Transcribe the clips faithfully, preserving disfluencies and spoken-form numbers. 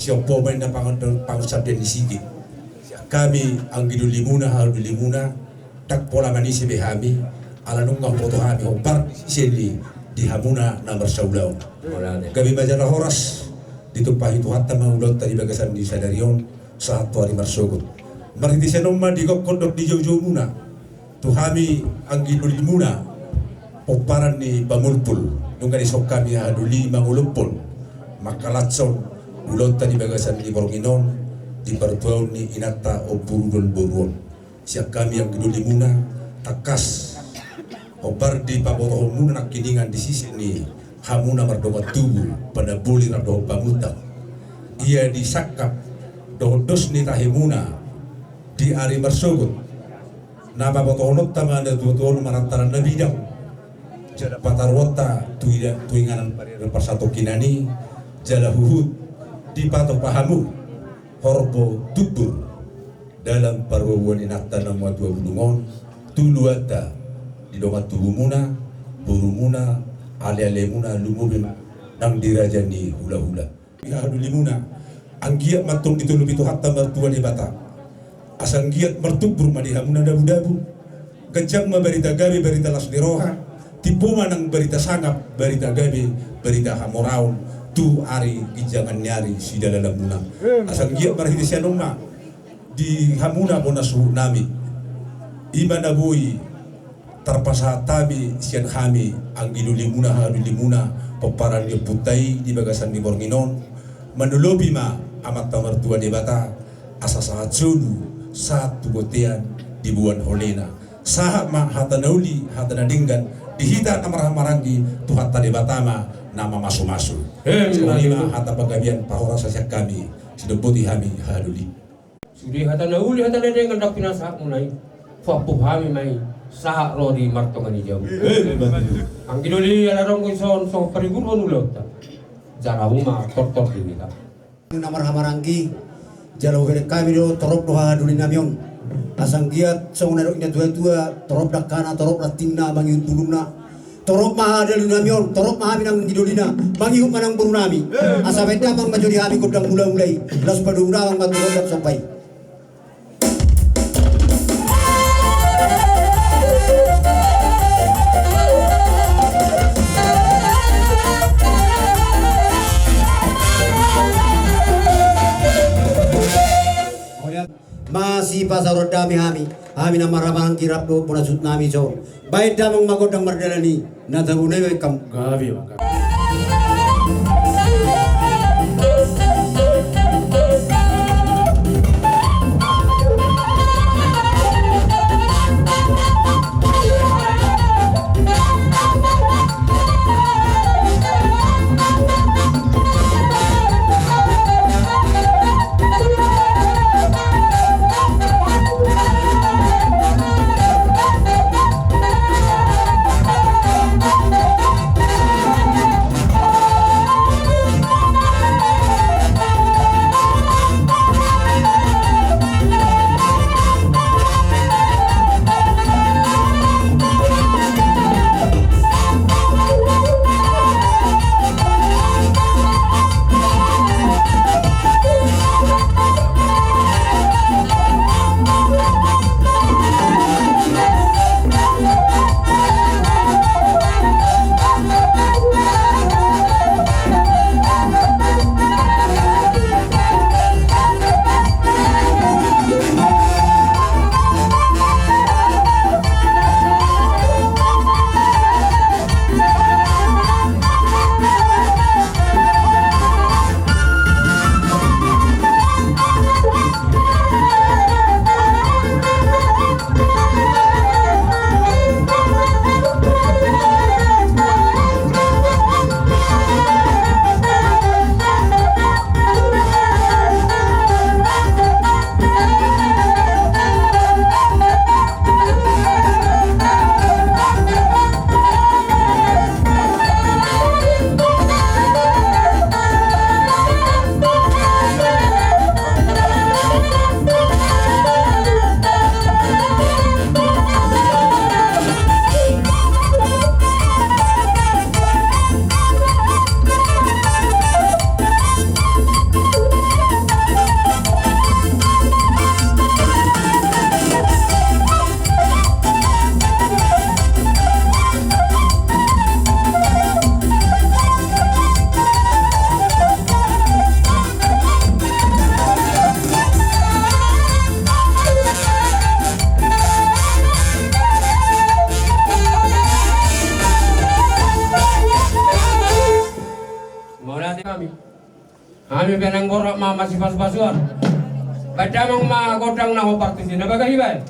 Siompoman na pangon-, pangonsandean ni sige. Hami anggi dolimuna, haha dolimuna, ndang pola manise be hami, ala nunga huboto hami hombar sian i di hamuna na marsaula on. Gabe ma jala horas, ditumpahi Tuhanta ma ulaonta di bagasan ni sadari on, sahat tu ari marsogot. Marhite sian on ma digokhon dohot dijoujoumuna tu hami anggi dolimuna, pomparan ni Pamulpul, nunga dison hami haha doli mangolophon, mangkalashon ulaonta di bagasan ni borngin on, di partuaon ni inanta Ompu Rudol boru on. Sian hami anggi dolimuna, tangkas hombar dipabotohonmuna nangkiningan di sise ni hamuna mardongan tubu, panamboli rap dohot pamuntang. Ia disangkap dohot dos ni tahemuna di ari marsogot, na pabotohononta ma natuatua on ma rantaran na bidang, jala pataruonta tu ida-, tu inganan parsatongkinan i, jala huhut dipatupa hamu horbo tumbur dalam paruahuan inanta na matua bulung on, tu luatta di dongan tubumuna, borumuna, alealemuna, lumobi ma nang di raja ni hulahula. Haha dolimuna, anggiat ma antong ditolopi Tuhanta martua Debata, asa anggiat martumbur ma di hamuna dabudabu. Ganjang ma barita gabe, barita las ni roha, timbo ma nang barita sangap, barita gabe, barita hamoraon, tu ari ginjangan ni ari sidalalanmuna. Asa anggiat marhite sian on ma di hamuna bona suhutnami, i ma na boi tarpasahat hami sian hami anggi dolimuna, haha dolimuna, pomparan ni ompunta i di bagasan ni borngin on. Manolopi ma Amanta martua Debata, asa sahat solu, sahat tu bontean, diboan holena. Sahat ma hata na uli, hata na denggan di hita na marhahamaranggi, Tuhanta Debata ma na mamasumasu. Songon i ma hata panggabean, pahorasan sian hami, sidok boti hami haha doli. Sude hata na uli, hata na denggan ndang pinasahatmuna i, huampu hami ma i sahat ro di martonga ni jabu. Anggi doli, ala adong dison songon pariguruhon ulaonta, jala hamu ma tortor di hita. Na marhahamaranggi, jala hubereng hami do torop do haha dolinami on. Asa anggiat songon na nidok ni natuatua, torop dangkana, torop rantingna, mangihut bulungna. Torop ma haha dolinami on, torop ma hami nang anggi dolina, mangihut ma nang borunami. Asa baen damang ma jolo di hami gondang hulahula i, laos padomu damang ma tu gondang somba i. Masipasaoran dame hami, hami na marhahamaranggi rap dohot bona suhutnami dison. Baen damang ma gondang mardalan i, na tabo nami ma i. Gabe ma. Pe nang borok ma masipasupasuan. Baen damang ma gondang na hombar tusi na bagah iba.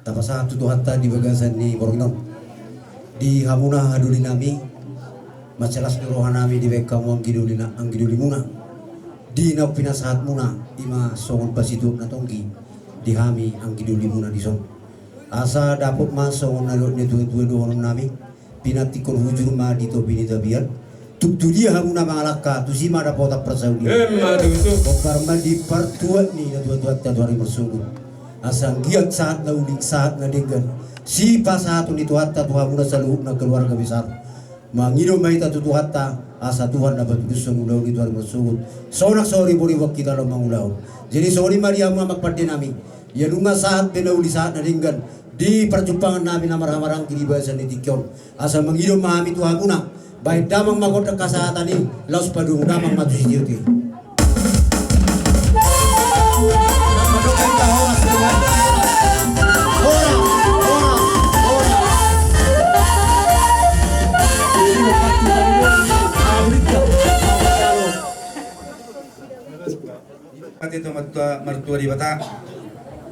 Tapasahat tu Tuhanta di bagasan ni borngin on. Di hamuna hahadolinami, mansai las do rohanami dibaen hamu anggidolina, anggidolimuna. Di na pinasahatmuna, i ma songon pasituhuk na tonggi di hami anggidolimuna dison. Asa dapot ma songon na didok ni natuatua dohononnami, pinantikhon hujur ma di topi ni tapian. Tung tu dia hamuna mangalangka, tusi ma dapotan parsaulian. Emma tutu. Hombar ma di partuat ni natuatuanta tu ari marsogot. Asa anggiat sahat na uli, sahat na denggan sipasahaton ni Tuhanta tu hamuna saluhutna keluarga besar. Mangido ma hita tu Tuhanta, asa Tuhan na patudushon ulaon i tu ari marsogot. Sonang so riboribon hita laho mangulahon. Jadi songon i ma di hamu amang pandenami. Ia nunga sahat be na uli, sahat na denggan di parjumpangannami na marhahamaranggi di bagasan ni tingki on. Asa mangido ma hami tu hamuna, baen damang ma gondang hasahatan i, laos padomu damang ma tu sitiotio. Ate tu Amanta Martua Debata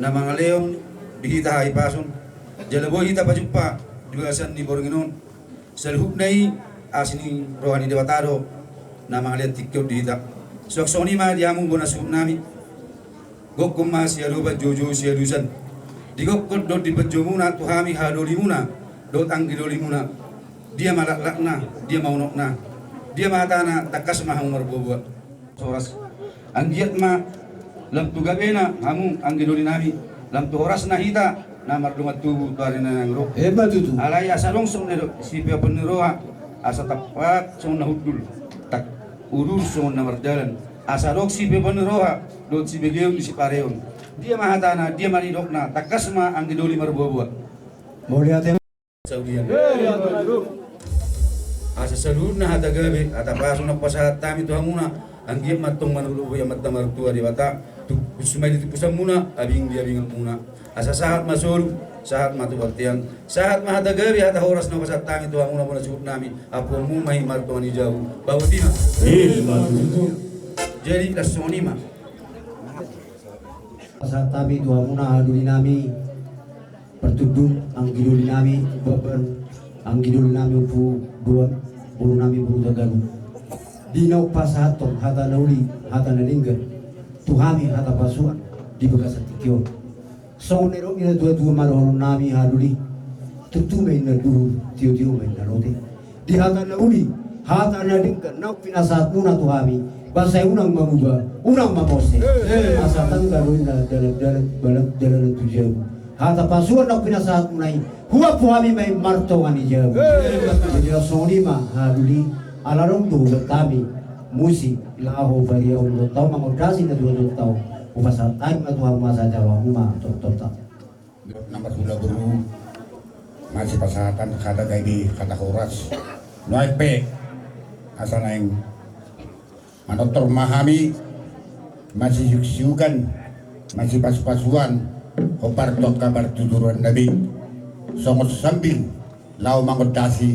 na mangalehon di hita hahipason, jala boi hita pajumpa di bagasan ni borngin on. Saluhutna i asi ni roha ni Debata do na mangalehon tingki on di hita. Suang songon i ma di hamu bona suhutnami. Gokhon ma siadopan, joujou sialusan. Digokhon dohot dipanjoumuna tu hami hahadolimuna dohot anggidolimuna. Dia ma laklakna, dia ma unokna, dia ma hatana, tangkas ma hamu marboaboa. Horas. Anggiat ma lam tu gabena hamu anggidolinami, lam tu horasna hita na mardongan tubu tu ari na naeng ro. Emma tutu. Alai asa adong songon na nidok sipeopon ni roha, asa tampak songon na hundul, tak udur songon na mardalan. Asa adong sipeopon ni roha dohot sibegeon ni sipareon. Dia ma hatana, dia ma nidokna, tangkas ma anggi doli marboaboa. Mauliate. Saulian. Asa saluhutna hata gabe, hata pasu na hupasahat hami tu hamuna, anggiat ma antong manang lobi Amanta Martua Debata, tu, husumai di tipusanmuna, abing di abinganmuna. Asa sahat ma solu, sahat ma tu bontean, sahat ma hata gabe, hata horas na hupasahat hami tu hamuna bona suhut nami, ampuonmu ma i martonga ni jabu, baoa i ma. Ima tutu. Jadi, las songon i ma. Pasahat hami tu hamuna, haha doli nami, partunduk, anggi doli nami, baban, anggi doli nami, Ompu Boan, boru nami, boru Hutagalung. Di na hupasahathon hata na uli, hata na denggan tu hami, hata pasuan di bagasan tingki on. Songon na nidok ni natuatua ma dohonon nami, haha doli. Tutu ma inna duhut, tiotio ma inna lote. Di hata na uli, hata na denggan naung pinasahatmuna tu hami, basa i unang mamuba, unang mamose. Asa tangga do inna dalan-dalan, balat dalanan tu jabu. Hata pasuan naung pinasahatmuna i, huampu hami ma i martonga ni jabu. Jadi las songon i ma, haha doli, ala adong do hubuat hami musik laho pariaon dohot tau mangondasi natuatuanta on, hupasahat hami ma tu hamu asa jalo hamu ma tortorta. Na marhula boru, masipasahatan hata gabe, hata horas. Nuaeng pe asa naeng manortor ma hami, masisiuksiukan, masipasupasuan, hombar tu angka partuturuan na be, songon sambing laho mangondasi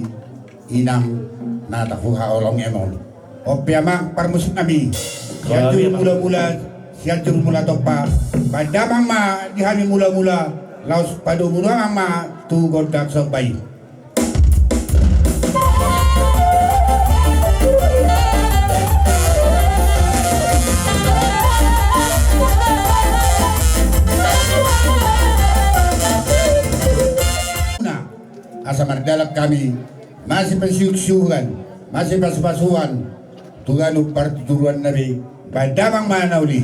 inang na tahuhaholongi on. On pe amang parmusik nami, Sianjur Mulamula, Sianjur Mulatompa, baen damang ma di hami mulamula, laos padomu damang ma tu gondang somba i. Asa mardalan hami, masipasiuksiukan, masipasupasuan tu ganup partuturuan na be, baen damang ma na uli.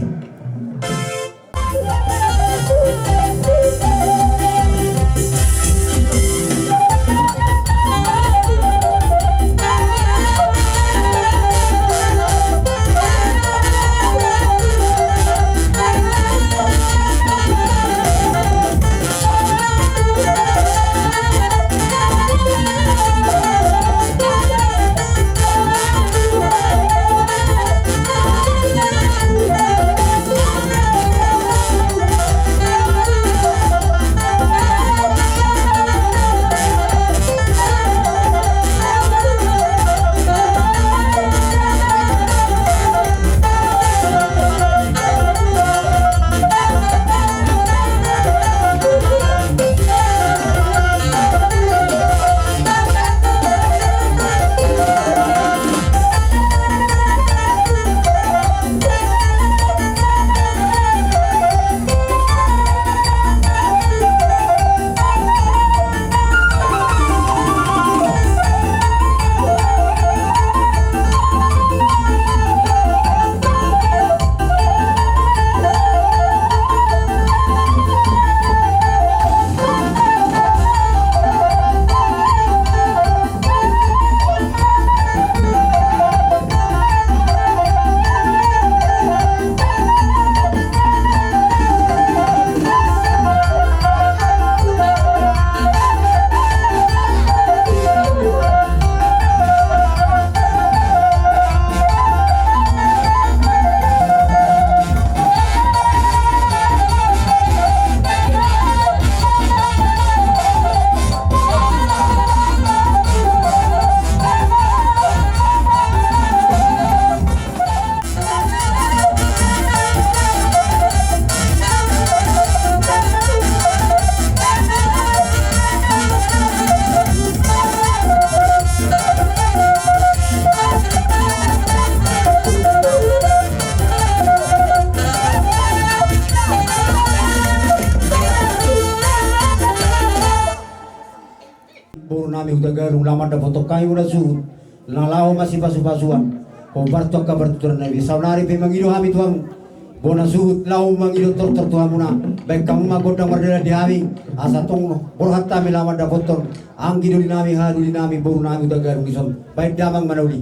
Boru nami Hutagalung, laho mandapothon hami bona suhut na laho masipasupasuan hombar tu angka partuturan na be. Saonari pe mangido hami tu hamu bona suhut laho mangido tortor tu hamuna. Baen hamu ma gondang mardalan di hami, asa tong borhat hami laho mandapothon anggi doli nami, haha doli nami, boru nami Hutagalung dison. Baen damang ma na uli.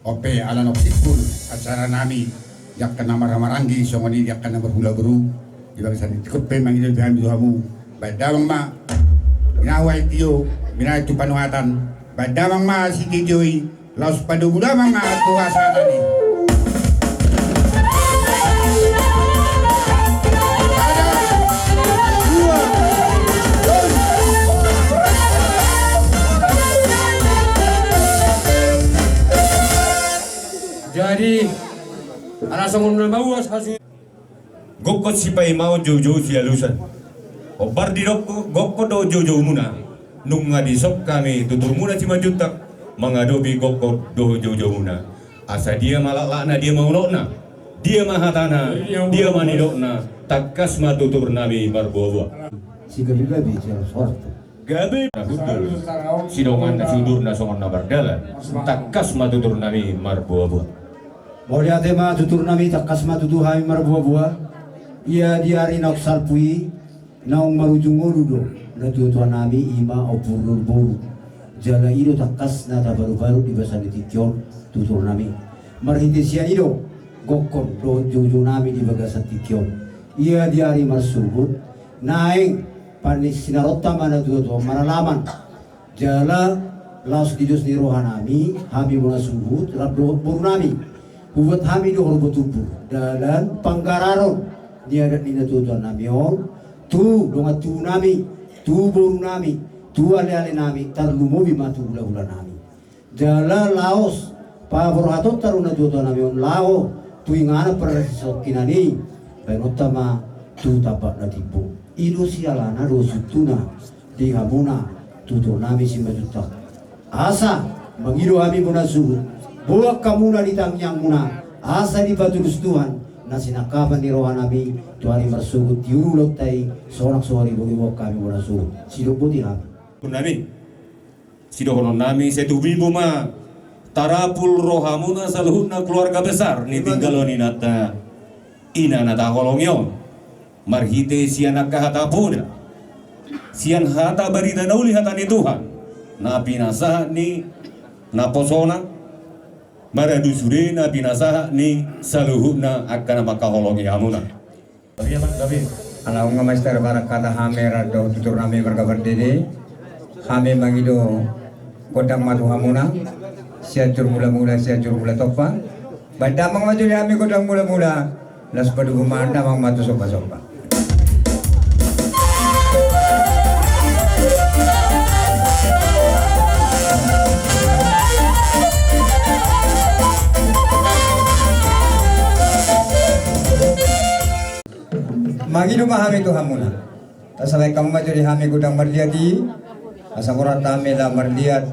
On pe ala naung simpul acara nami di angka na marhahamaranggi, songon i di angka na marhula boru, di bagasan tingki on pe mangido hami tu hamu. Baen damang ma binahen tio, binahen tu panuhatan, baen damang ma sitiotio i, laos padomu damang ma tu hasahatan i. Jadi, ala songon na mauas hasu. Gokkon sipaimaon, joujou sialusan. Hombar didok gokkon dohot joujoumuna. Nunga dison hami tuturmuna Simanjuntak mangadopi gokkon dohot joujoumuna. Asa dia ma laklakna, dia ma unokna, dia ma hatana, dia ma nidokna, tangkas ma tutur nami marboaboa. Sigabegabe sialusan. Gabe na hundul, sidongan na siudurna songon na mardalan, tangkas ma tutur nami marboaboa. Mauliate ma tutur nami, tangkas ma tutur hami marboaboa. Ia di ari naung salpu i, naung marujung ngolu do natuatua nami, i ma ompung dohot boru. Jala i do tangkas na tabalubalu di bagasan tingki on tutur nami. Marhite sian i do gokkon dohot joujou nami di bagasan tingki on. Ia di ari marsogot, naeng parsinaronta ma natuatua maralaman. Jala laos di dos ni roha nami, hami bona suhut rap dohot boru nami, hubuat hami do horbo tubu, dalan panggararon ni adat ni natuatua nami on, tu dongan tubu nami, tu boru nami, tu aleale nami, tarlumobi ma tu hulahula nami. Jala laos paborhatonta do natuatua nami on laho tu inganan parsisongkinan i, baenonta ma tu tambak na timbo. I do sialana do suhutna di hamuna tutur nami Simanjuntak. Asa mangido hami bona suhut, boan hamuna di tangiangmuna, asa dipatulus Tuhan na sinangkapan ni roha nami tu ari marsogot di ulaonta i, sonang so ari boi boan hami bona suhut. Sidok boti hami. Nami. Sidohonon nami, sai tumibu ma tarapul rohamuna saluhutna keluarga besar ni tinggalon inanta, ina na tahaholongi on. Marhite sian angka hata poda, sian hata barita na uli, hata ni Tuhan, na pinasahat ni naposona, maradu sude na pinasahat ni saluhutna angka na mangkaholongi hamuna. Ala nunga master barak hata hami rap dohot tutur nami marga Pardede, hami mangido gondang ma tu hamuna, Sianjur Mulamula, Sianjur Mulatompa. Baen damang ma jo di hami gondang mulamula, laos padomu ma damang ma tu sombasomba. Mangido ma hami tu hamuna. Tasahat hamu ma jo di hami gondang marliat i, asa borat hami laho marliat,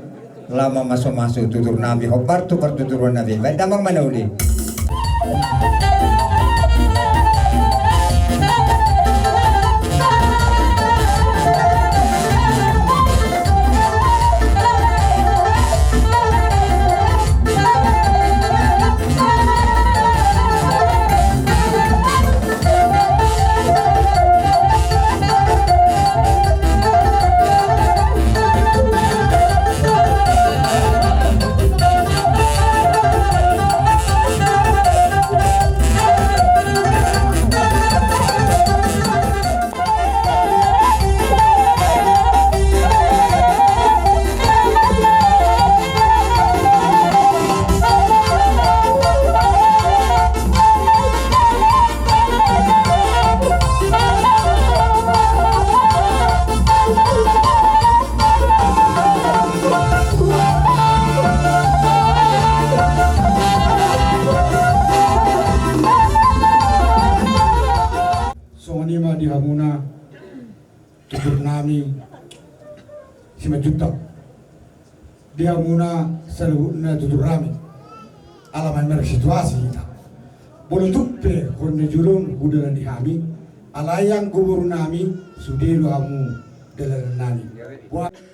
laho mamasumasu tutur nami hombar tu partuturuan nami. Baen damang ma na uli. Songon i ma di hamuna tutur nami Simanjuntak, di hamuna saluhutna tutur nami. Ala mamereng situasi hita. Molo tung pe hon na jolo on hudalani hami, alai anggo boru nami, sude do hamu dalanan nami.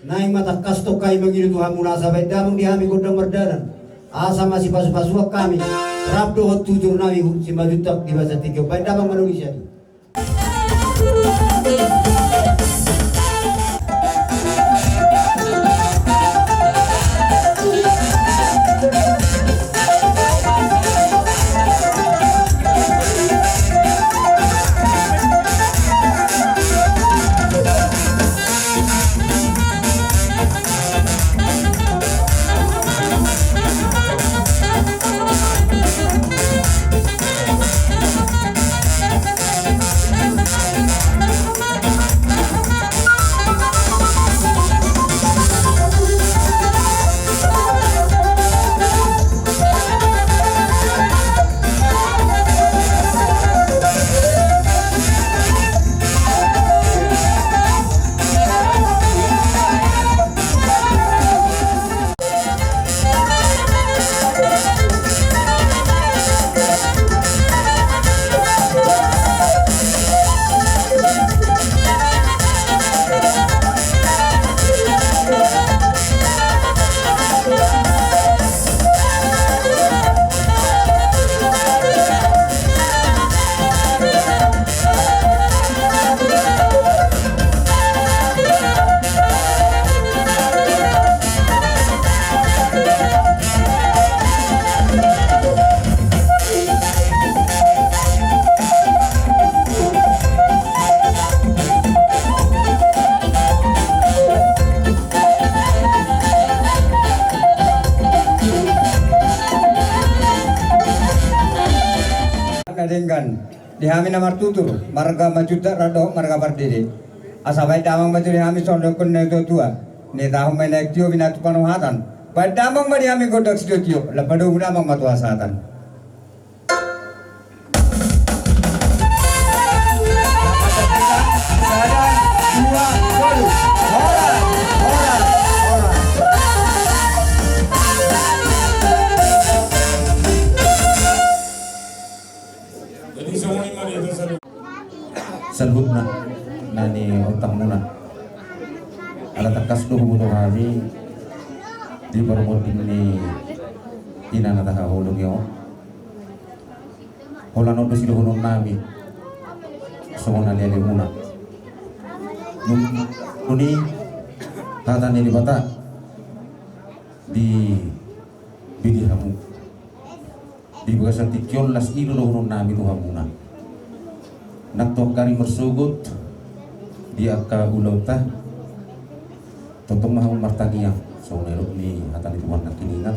Naeng ma tangkas tongka i mangido tu hamuna asa baen damang di hami gondang mardalan, asa masipasupasuan hami rap dohot tutur nami Simanjuntak di bagasan tingki on. Baen damang ma na uli sian i. Denggan di hami na martutur, marga Manjuntak rap dohot marga Pardede. Asa baen damang ma jo di hami songon na nidok ni natuatua. Nitahon ma i na tio, binatut panumahatan. Baen damang ma di hami gondang sitiotio, laho padomu damang ma tu hasahatan. Sada, dua, tolu. Horas, horas, horas. Jadi songon i ma di hita saluhutna. Saluhutna na niontangmuna. Ala tangkas do huboto hami di parmonding ni ina na tahaholongi on. Holan on do sidohononnami songon alealemuna. Dung i hata ni Debata dibege hamu. Di bagasan tingki on las ni do dohononnami tu hamuna. Nang tu angka ari marsogot di angka ulaonta, tongtong ma hamu martangiang, songon na nidok ni hata ni Tuhan nangkiningan.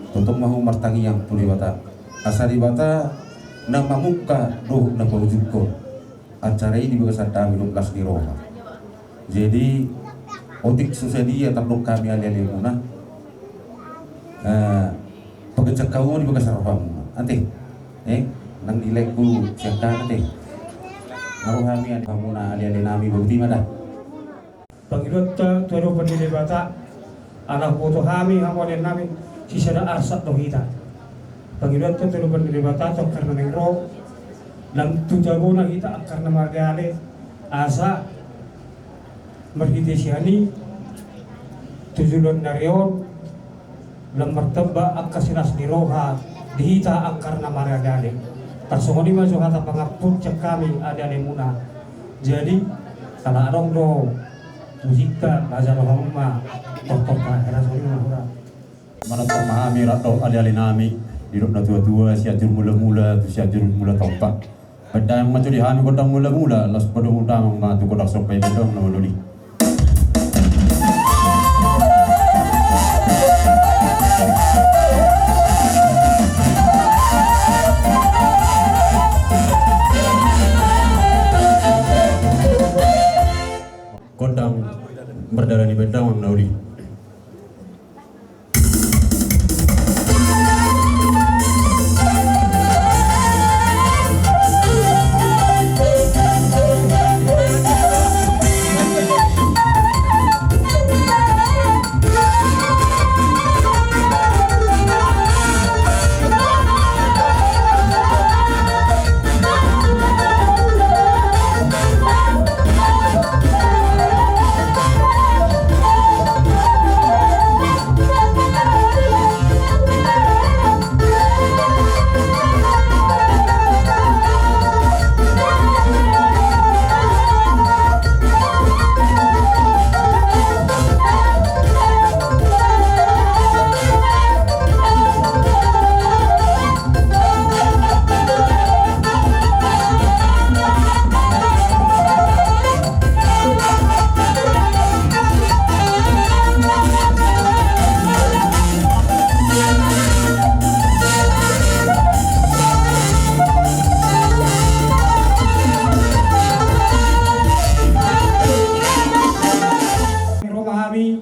Tongtong ma hamu martangiang tu Debata, asa Debata na mamungka dohot na paujungkon acara i di bagasan dame dohot las ni roha. Jadi otik so sadia tardok hami alealemuna, eh, pagejak hamu di bagasan rohamuna ate. Eh, nang di laengku sian hami ate. Ro hami alealemuna, alealenami, boti ma da. Pangidoanta tu adopan ni Debata, ala huboto hami hamu alealenami, sisada arsak do hita. Pangidoanta tu adopan ni Debata tu angka na naeng ro, lam tu tabona hita angka na margale, asa marhite sian i tu joloan ni ari on lam martamba angka silas ni roha di hita angka na margale. Tarsongon i ma jo hata pangampun sian hami alealemuna. Jadi ala adong do musikta, baen rohamu ma tortorta, hera songon i ma hura. Manortor ma hami rap dohot alealenami, didok na tuatua, Sianjur Mulamula tu Sianjur Mulatompa. Baen damang ma jo di hami gondang mulamula, laos padomu damang ma tu gondang somba i, baen damang na madoli. Gondang mardalan i, baen damang na uli. Ro ma hami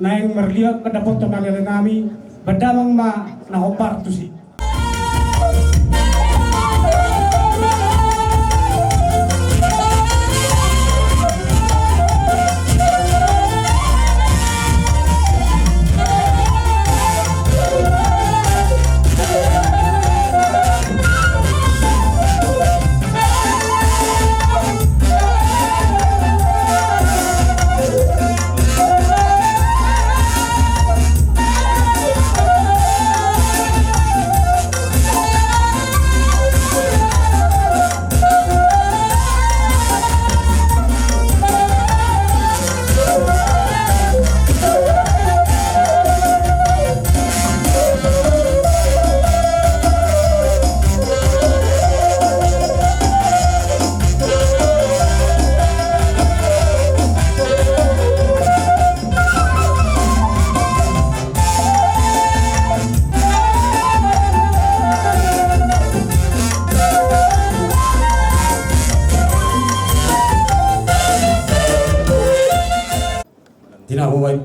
naeng marliat mandapothon alealenami, baen damang ma na hombar tusi.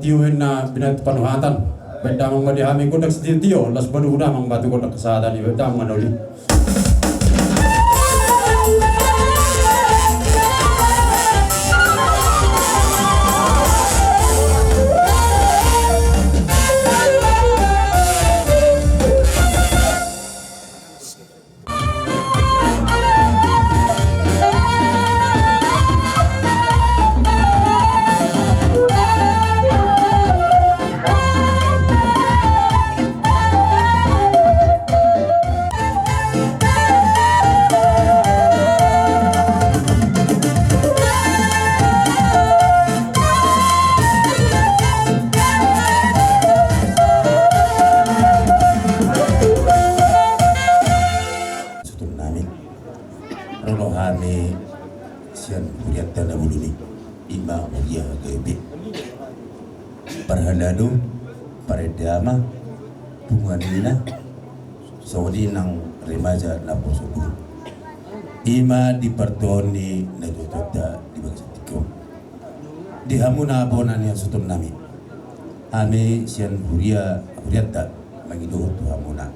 Tio ninna binatang panuhatan. Baen damang ma di hami gondang sitio-tio, las baduhuna ma tu gondang hasahatan i, baen damang ma na uli. Situtu nami. Ro do hami sian hurianta na bolon i, ima huria H K P. Parhalado, parende ama, punguan ina, songon i nang remaja na poso bolon. Ima di partuaon ni natuatuanta di bagasan tingki on. Di hamuna bona ni hasuhuton nami. Hami sian huria, hurianta mangido tu hamuna.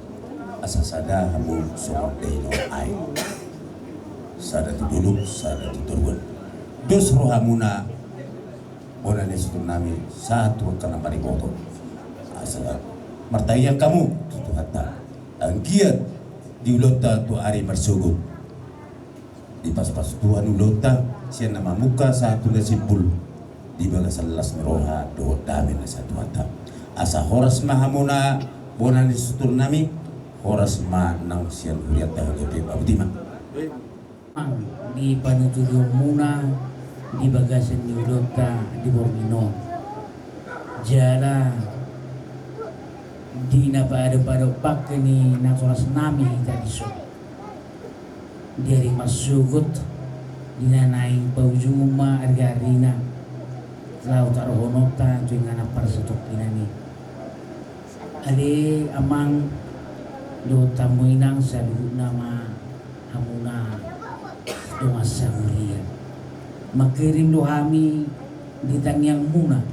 Asa sada hamu songon dainang aek. Sada tu dolok, sada tu toruan. Dos rohamuna bona ni hasuhuton nami sahat tu angka na mariboto. Asa martangiang hamu tu Tuhanta. Anggiat di ulaonta tu ari marsogot. Dipasu-pasu Tuhan ulaonta, sian na mamungka sahat tu na simpul, di bagasan las ni roha dohot dame na sahat tu hata. Asa horas ma hamuna bona ni hasuhuton nami, horas ma nang sian hurianta H K P, boti ma. Di panuturion muna di bagasan ni ulaonta di borngin on. Jala di na paadop-adop bangke ni natoras nami hita dison. Di ari marsogot, di na naeng paujungon ma ari-arina, laho taruhononta tu inganan parsatongkinan i. Ale amang dohot hamu inang, saluhutna ma hamuna dongan sahuria. Mangkirim do hami di tangiang muna,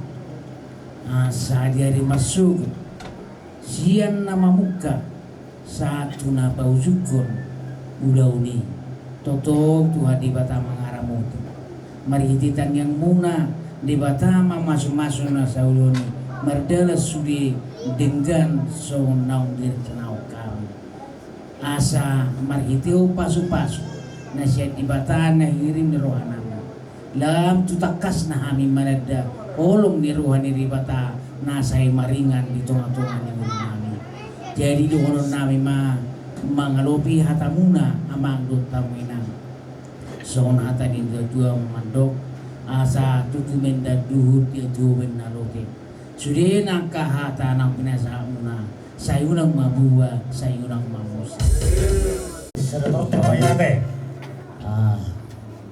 asa di ari marsogot, sian na mamungka sahat tu na paujunghon ulaon i, tongtong Tuhan Debata mangaramoti. Marhite tangiang muna, Debata mamasu-masu na saulon i, mardalan sude denggan songon naung direncanahon hami. Asa marhite on pasu-pasu na sian Debata na hirim ni rohanami, lam tu tangkasna hami mananda holong ni roha ni Debata na sai maringan di tonga-tonga ni ngolunami. Jadi dohononnami ma mangalopi hatamuna amang dohot hamu inang. Songon hata ni natua-tua mandok, asa tutu mendat duhut, ia tutu mendat lote. Sude nangka hata naung pinasahatmuna, sai unang ma buha, sai unang ma muse. Sada tortor ma i ate. Ah,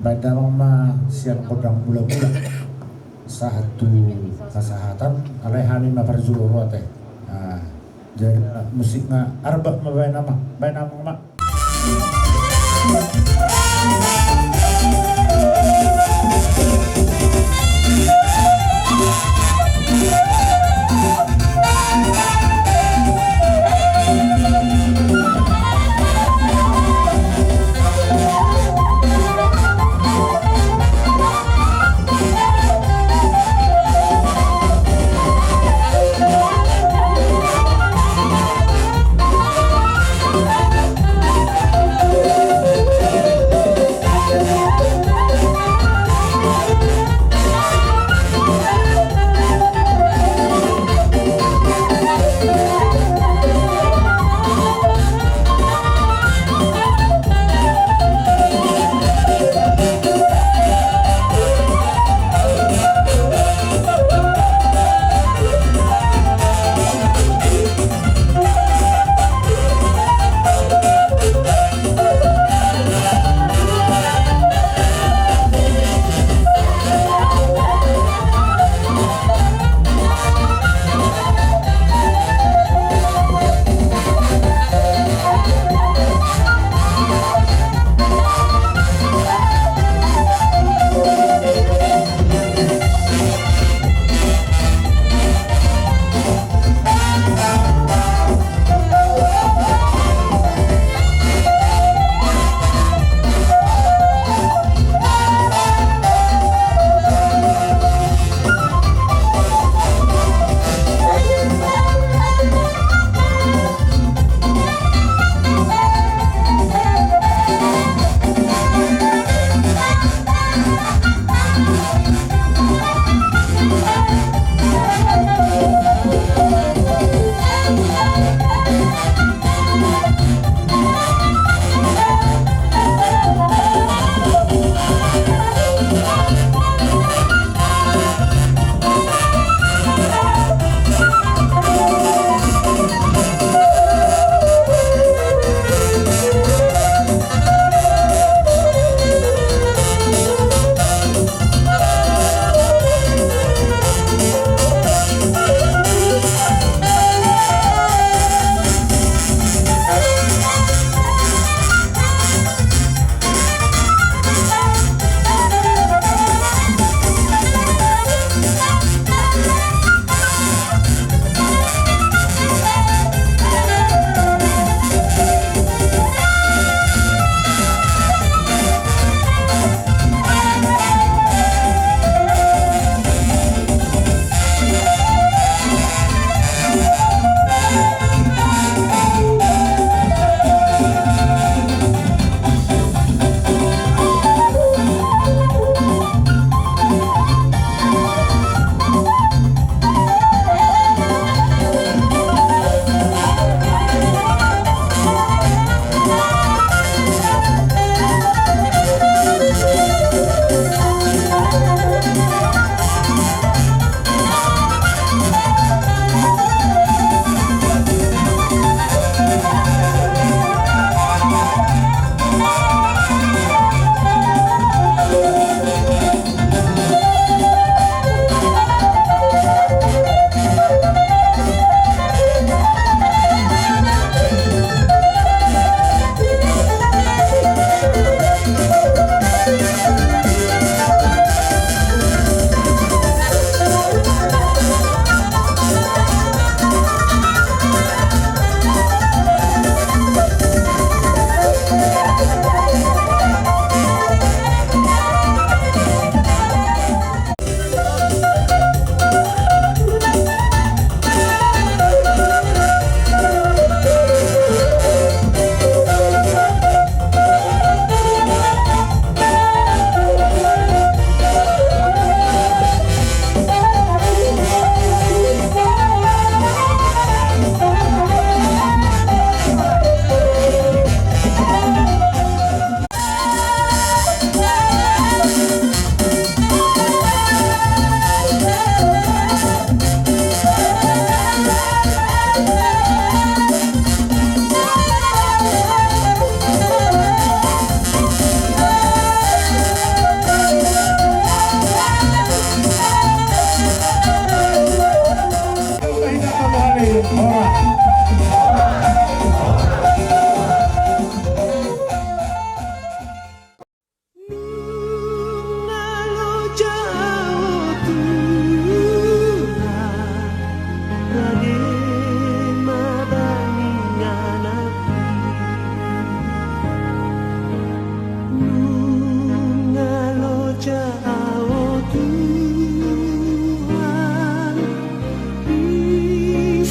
baen damang ma sian gondang mula-mula sahat tu hasahatan, alai hami ma parjolo ro ate. Ah, jadi, ah, musik nga arbak ma baen amang, baen amang ma. Nunga loja au Tuhan, rade ma bahen ingananki. Nunga loja au Tuhan, di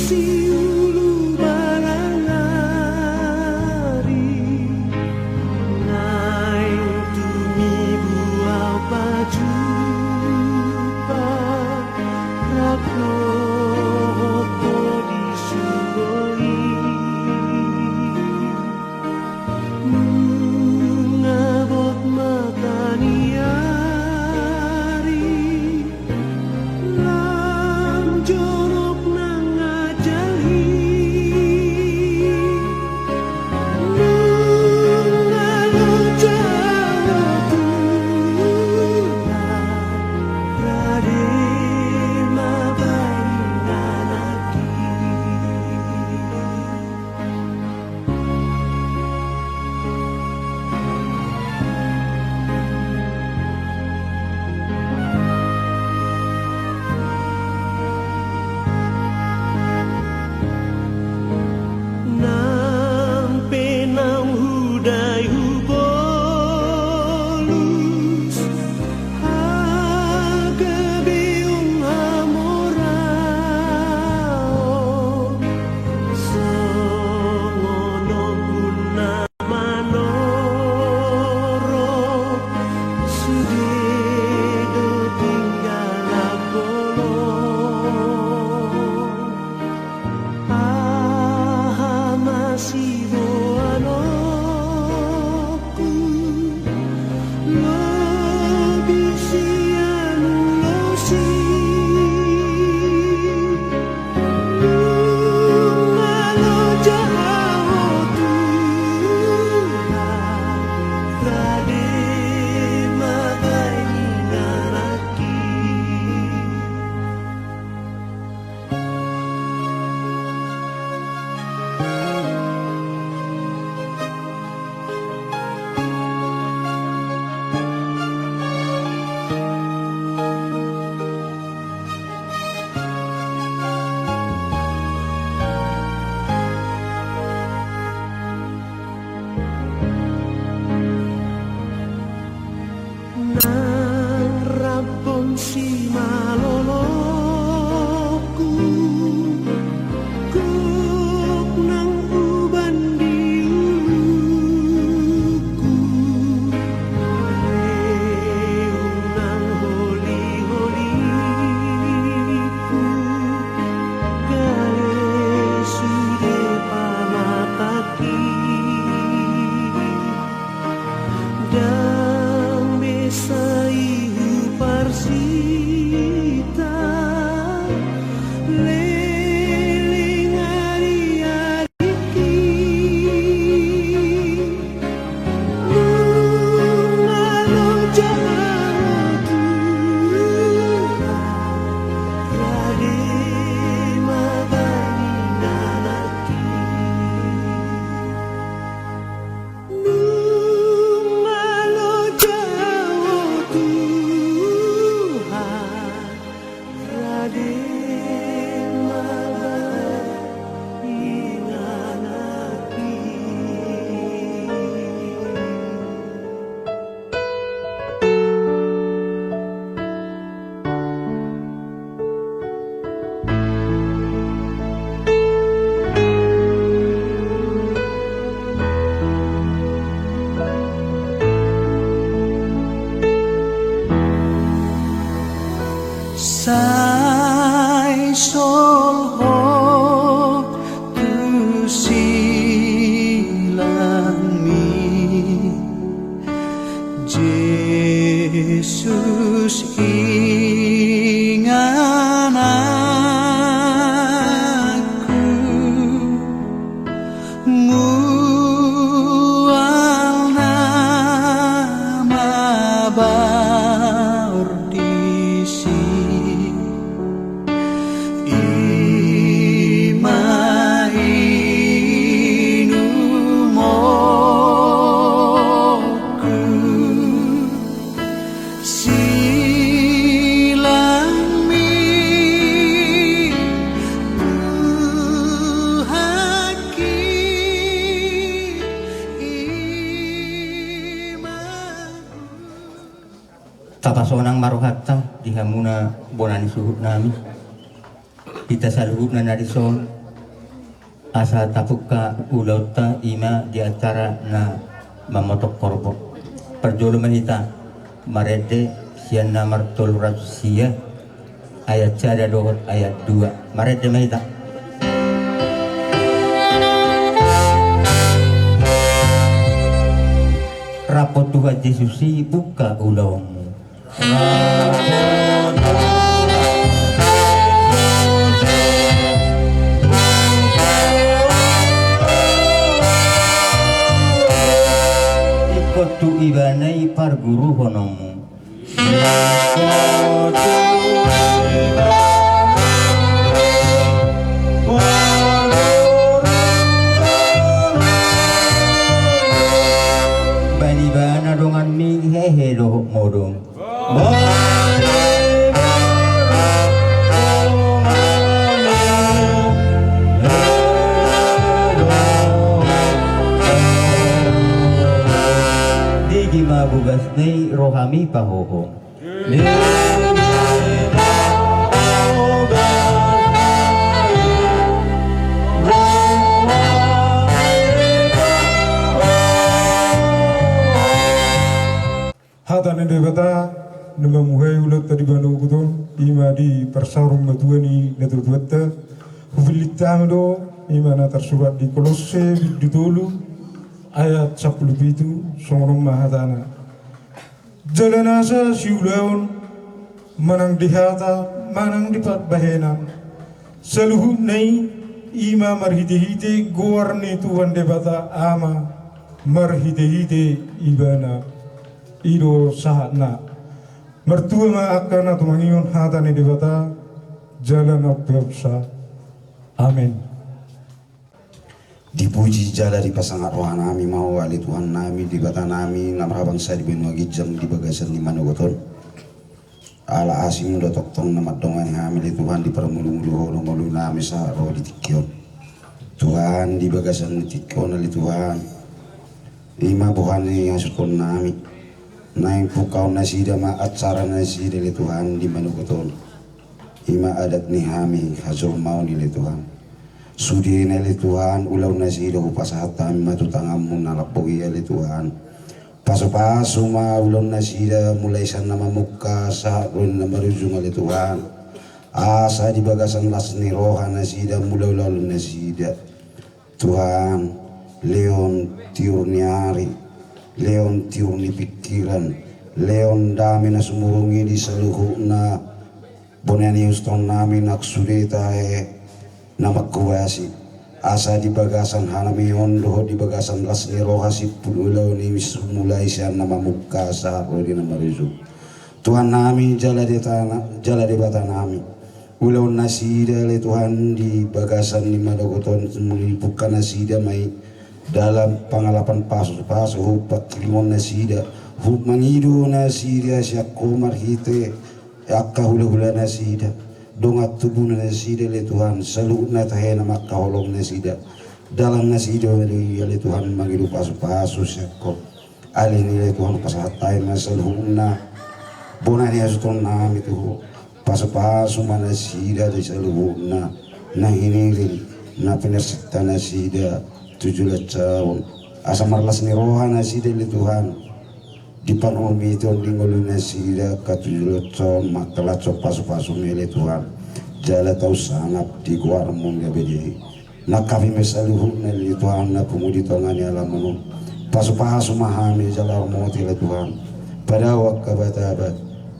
siulu barangari, naeng tumibu au pajumpa rap dohot ho di surgo i. Nunga bot mata ni ari, lam jonok nang ajal i. Nunga loja au Tuhan, rade ma bahen ingananki. Nang pe naung hudai hubolus, hagabeon hamoraon, songon ombun na manorop, sude do tinggal na bolon. Aha ma siboanonku, lobi sian ulos i. Nunga loja au Tuhan, rade ma bahen ingananki. Nang rap on simalolongku, gok nang uban di uluku, reung nang holi-holiku, gale sude panatangki. Ndang be sai huparsita leleng ari-ariki. Nunga loja au Tuhan, rade Tolhon tu silangmi, Jesus ingananku, mual na mabaur disi. Ima inumonku, silangmi, buhakki, ima. Tapasonang ma rohanta di hamuna bona ni suhutnami. Hita saluhutna na dison, asa tapungka ulaonta ima di acara na mamotop horbo. Parjolo ma hita marende sian nomor tolu ratus sia, ayat sada dohot ayat dua. Marende ma hita. Rap Tuhan Jesus i, bungka ulaonmu. Ingkon tu Ibana i parguruhononmu. Bahen Ibana donganmi hehe dohot modom. Digi ma bogasna i, rohami pahohom. Hata ni Debata na mamuhai ulaonta di banogot on, ima di parsaormatua ni natuatuanta. Hupillit hami do ima na tarsurat di Kolosse bindu tolu ayat sampulu pitu, songon on ma hatana. Jala nasa siulaon manang di hata manang di parbahenan, saluhutna i ima marhitehite goar ni Tuhan Debata Ama, marhitehite Ibana. I do sahatna. Martua ma angka na tumangihon hata ni Debata jala na umpeopsa. Amen. Dipuji jala dipasangap rohanami ma Ho ale Tuhannami, Debatanami na marhabangsa di banua ginjang di bagasan ni manogot on. Ala asiMu do tongtong na mandongani hami ale Tuhan, diparmudumudu Ho do ngolunami sahat ro di tingki on. Tuhan, di bagasan ni tingki on ale Tuhan, ima boha ni hasuhuton nami. Naeng pungkaon nasida ma acara nasida ale Tuhan di manogot on. Ima adat ni hami hajolmaon i ale Tuhan. Sudena ale Tuhan, ulaon nasida hupasahat hami ma tu tanganMu na lambok i ale Tuhan. Pasupasu ma ulaon nasida mulai sian na mamungka sahat ro di na marujung ale Tuhan. Asa di bagasan las ni roha nasida mula ulaon nasida. Tuhan, lehon tiur ni ari, lehon tiur ni pingkiran, lehon dame na sumurung i di saluhutna bona ni hasuhuton nami nang sude tahe na mangkobasi. Asa di bagasan hami on dohot di bagasan las ni roha simpul ulaon i mulai sian na mamungka sahat ro di na marujung. Tuhannami jala Debata, jala Debatanami. Ulaon nasida ale Tuhan di bagasan ni manogot on, muli pungka nasida ma i dalam pangalapan pasupasu, huhut pangkirimon nasida, huhut mangido nasida sian Ho marhite angka hulahula nasida, dongan tubu nasida ale Tuhan, saluhutna tahe na mangkaholongi nasida. Dalan nasida ma i ale Tuhan mangido pasupasu sian Ho. Alani i ale Tuhan, pasahat hami ma saluhutna bona ni hasuhuton nami tu Ho. Pasupasu ma nasida di saluhutna na hinirim na pinarsinta nasida tu joloan on. Asa marlas ni roha nasida ale Tuhan, di parnurmiton di ngolu nasida ka tu joloan on mangkalashon pasupasuMi ale Tuhan. jala tau sangap di goarmu na badia i. Nangkapi ma saluhutna ale Tuhan na pungu di tonga ni alaman on. Pasupasu ma hami jala hormati ale Tuhan. Padao angka batabat,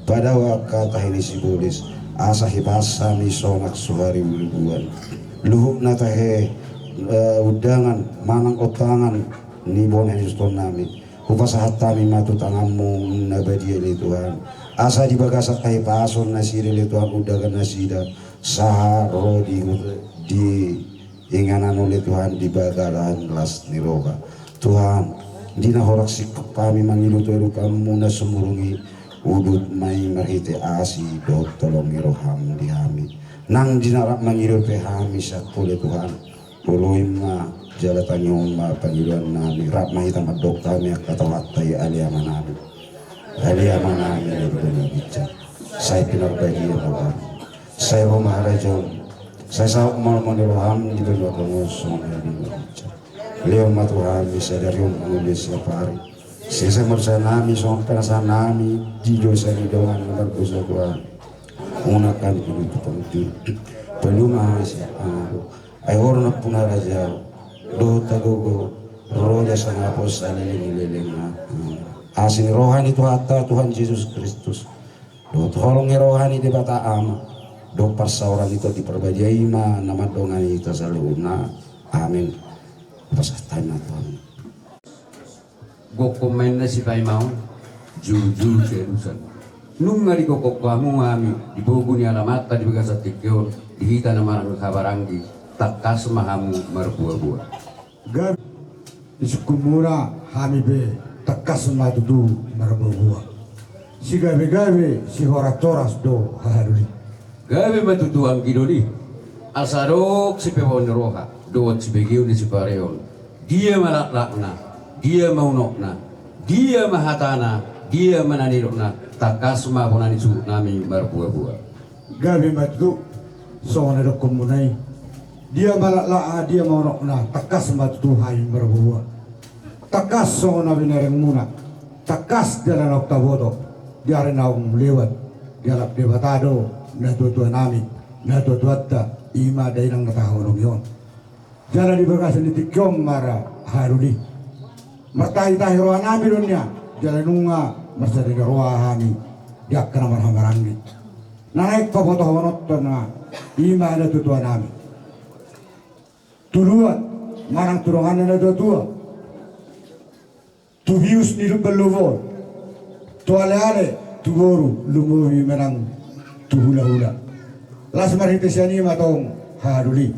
padao angka tahi ni sibolis, asa hipas hami sonang so hariburuan. Luhutna tahe, eh, undangan manang ontangan ni bona ni suhut nami. Hupasahat hami ma tu tanganmu na badia ale Tuhan. Asa di bagasan hahipason nasida ale Tuhan undangan nasida. Sahat ro di, di inganan ale Tuhan di bagasan las ni roha. Tuhan, di na horas singkop hami mangido tu adopanmu na sumurung i, udut ma i marhite asi dohot holong ni roham di hami. Nang di na rap mangido pe hami sian ho ale Tuhan. Oloi ma jala tangihon ma pangidoan nami, rap ma hita mandok hami angka Tuhanta i, ale Amanami. Ale Amanami na di banua ginjang, sai pinarbadia ma Ho. Sai ro ma harajaonmu. Sai saut ma lomo ni roham di banua tonga on songon na di banua ginjang. Lehon ma tu hami sadari on hangoluan siapari. Sesa ma dosa nami songon pinasahat nami di dosa ni dongan na mardosa tu hami. Unang hami tudu tu pangunjunan. Palua ma hami sian pangago. Ai Ho do nampuna harajaon dohot hagogoon, ro jala sangapon saleleng ni lelengna. Asi ni roha ni Tuhanta Tuhan Jesus Kristus, dohot holong ni roha ni Debata Ama, dohot parsaoran ni Tondi Parbadia i ma na mandongani hita saluhutna. Amen. Pasahat hami ma tu Ho. Gokhon ma inna sipaimaon, jujur sialusan. Nunga digokhon hamu hami di bogu ni alamanta di bagasan tingki on, di hita na marhahamaranggi, tangkas ma hamu marboaboa. Gabe disungkunmuna hami pe tangkas ma tutu marboaboa. Sigabegabe sihorashoras do hahadoli. Gabe ma tutu anggidoli, asa adong sipeopon ni roha dohot sibegeon ni sipareon. Dia ma laklakna, dia ma unokna, dia ma hatana, dia ma na nidokna, tangkas ma bona ni suhut nami marboaboa. Gabe ma tutu songon na didokhonmuna i. Dia ma laklakna, dia ma unokna, tangkas ma tutu hami marboaboa. Tangkas songon na binerengmuna, tangkas jala naung taboto di ari naung lewat, dialap Debata do natuatua nami, natuatuanta, i ma dainang na tahaholongi on. Jala di bagasan ni tingki on ma ra hahadoli. Martahitahi roha nami do nian, jala nunga marsada ni roha hami di angka na marhahamaranggi. Na naeng pabotohononta ma i ma natuatua nami. Tu luat manang tu dongan ni natuatua. Tu bius ni lumban lobor, tu aleale, tu boru, lumobi manang tu hulahula. Las marhite sian i ma tong hahadoli.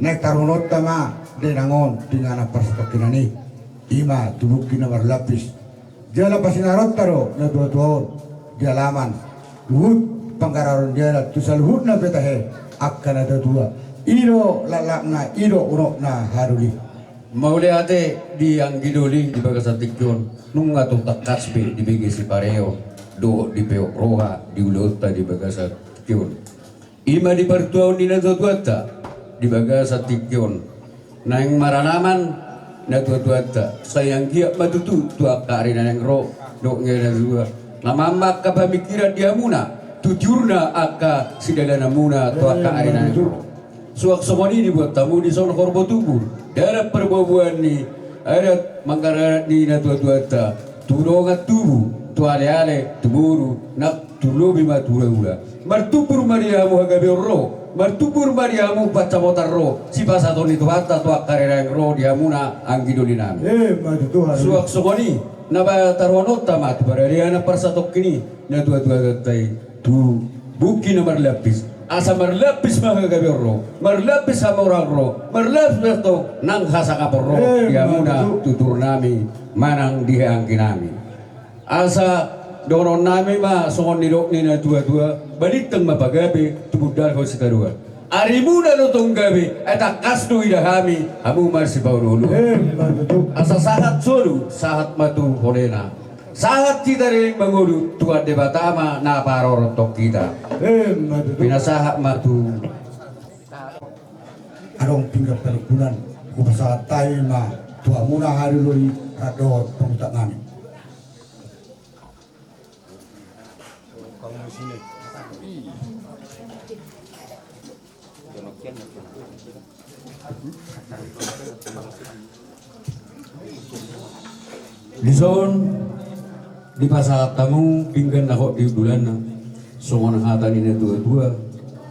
Naeng taruhononta ma dainang on tu inganan parsatongkinan i. I ma tu bungki na marlapis. Jala pasinaronta do natuatua on di alaman. Huhut panggararon ni adat tu saluhutna pe tahe angka natuatua. I do laklakna, i do unokna hahadoli. Mauliate di anggidoli di bagasan tingki on, nunga tung tangkas be dibege sipareon dohot dipeop roha di ulaonta di bagasan tingki on. I ma di partuaon ni natuatuanta di bagasan tingki on. Naeng maranaman natuatuanta, sai anggiat ma tutu tu angka ari na naeng ro dohot ngai natua. Na mamma angka pamingkiran di hamuna tu tiurna angka sidalananmuna tu angka ari na naeng ro. Suang songon i dibuat hamu dison horbo tubu, dalan parboaboaan ni adat mangararat ni natuatuanta, tu dongan tubu, tu aleale, tu boru, nang tu lobi ma tu hulahula. Martumbur ma di hamu hagabeon ro, martumbur ma di hamu pansamotan ro, sipasahaton ni Tuhanta tu angka ari na naeng ro di hamuna anggidoli nami. Eh, ma tu Tuhan. Suang songon i, na ba taruhononta ma tu paradanan parsatongkin i, natuatuanta i tu bungki na marlapis. Asa marlapis ma hagabeon ro, marlapis hamoraon ro, marlapis ma tong nang hasangapon ro di hamuna tutur nami manang di anggi nami. Asa dohonon nami ma songon nidok ni natuatua, balintang ma pagabe, tumundalhon sitadoan. Arimuna do tong gabe, ai tangkas do ida hami hamu marsipaolooloan. Asa sahat solu, sahat ma tu holena. Sahat hita leleng mangolu, Tuhan Debata ma na parorot hita. Pinasahat ma tu. Adong pinggan parhimpunan, hupasahat hami ma tu hamuna hahadoli, rap dohot pangutap nami. Dison dipasahat hamu pinggan na hot di hundulanna, songon hata ni na tuatua: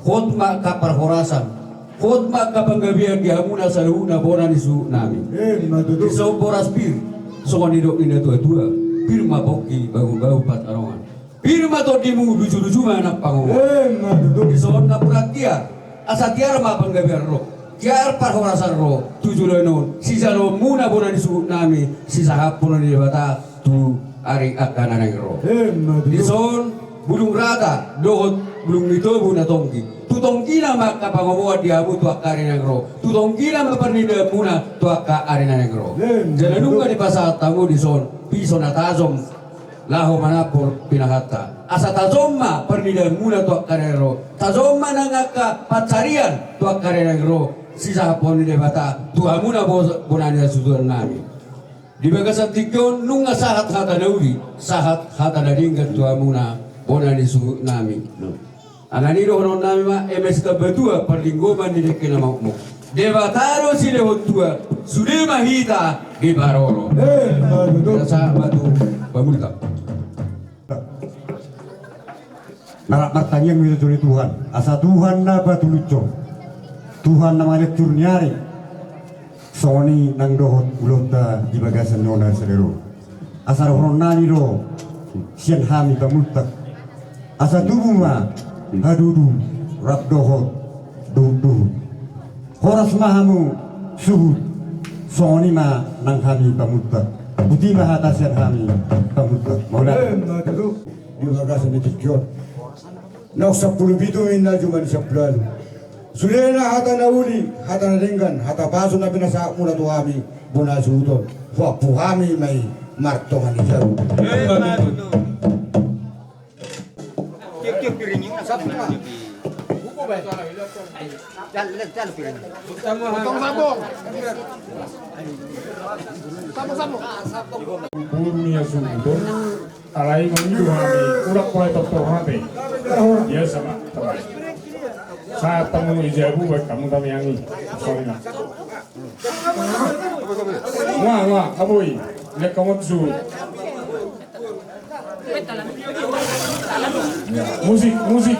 Hot ma angka parhorasan, hot ma angka panggabean di hamuna saluhutna bona ni suhutnami. Emma tutu. Dison boras pir, songon nidok ni na tuatua: Pir ma pongki, bahulbahul pansalongan. Pir ma tondimu, lujuluju ma nang pangomoan. Emma tutu. Dison napuran tiar, asa tiar ma panggabean ro, tiar parhorasan ro tu joloan on, sijaloonmuna bona ni suhutnami, sisahaphon ni Debata tu ari angka na naeng ro. Emma tutu. Dison bulung rata dohot bulung ni tobu na tonggi, tu tonggina ma angka pangomoan di hamu tu angka ari na naeng ro, tu tonggina ma parnindaanmuna tu angka ari na naeng ro. Emma tutu. Jala nunga dipasahat hamu dison piso na tajom laho manampur pinahanta. Asa tajom ma parnindaanmuna tu angka ari na naeng ro, tajom ma nang angka pansarian tu angka ari na naeng ro, sisahaphon ni Debata tu hamuna bo-, bona ni hasuhutonnami. Di bagasan tingki on nunga sahat hata na uli, sahat hata na denggan tu hamuna bona ni suhutnami. Alani i dohononnami ma, eme sitamba tua parlinggoman ni dengke na mokmok, Debata do silehon tua, sude ma hita diparorot. Emma tutu. Sahat ma tu pamulta. Na rap martangiang ma hita tu Tuhan, asa Tuhan na patulushon, Tuhan na mangalehon ni ari, songon i nang dohot ulaonta di bagasan on na saleleng on. Asa dohononnami do sian hami pamulta: Asa tubu ma hadudu rap dohot duhutduhut. Horas ma hamu suhut, songon i ma nang hami pamulta. Boti ma hata sian hami pamulta. Mauliate. Emma tutu. Di bagasan ni tingki on, naung sampulu pitu ma inna juma ni sampulu ualu. Sudena hata na uli, hata na denggan, hata pasu na pinasahatmuna tu hami bona suhut on, huampu hami ma i martonga ni jabu. Buru ni hasuhuton. Alai mangido hami, ula pola toto hami. Biasa ma. Sahat hamu i jabu, baen hamu tamiang i. Sorry na. Nga, nga, aboi. Lihat kamu tu. Musik, musik.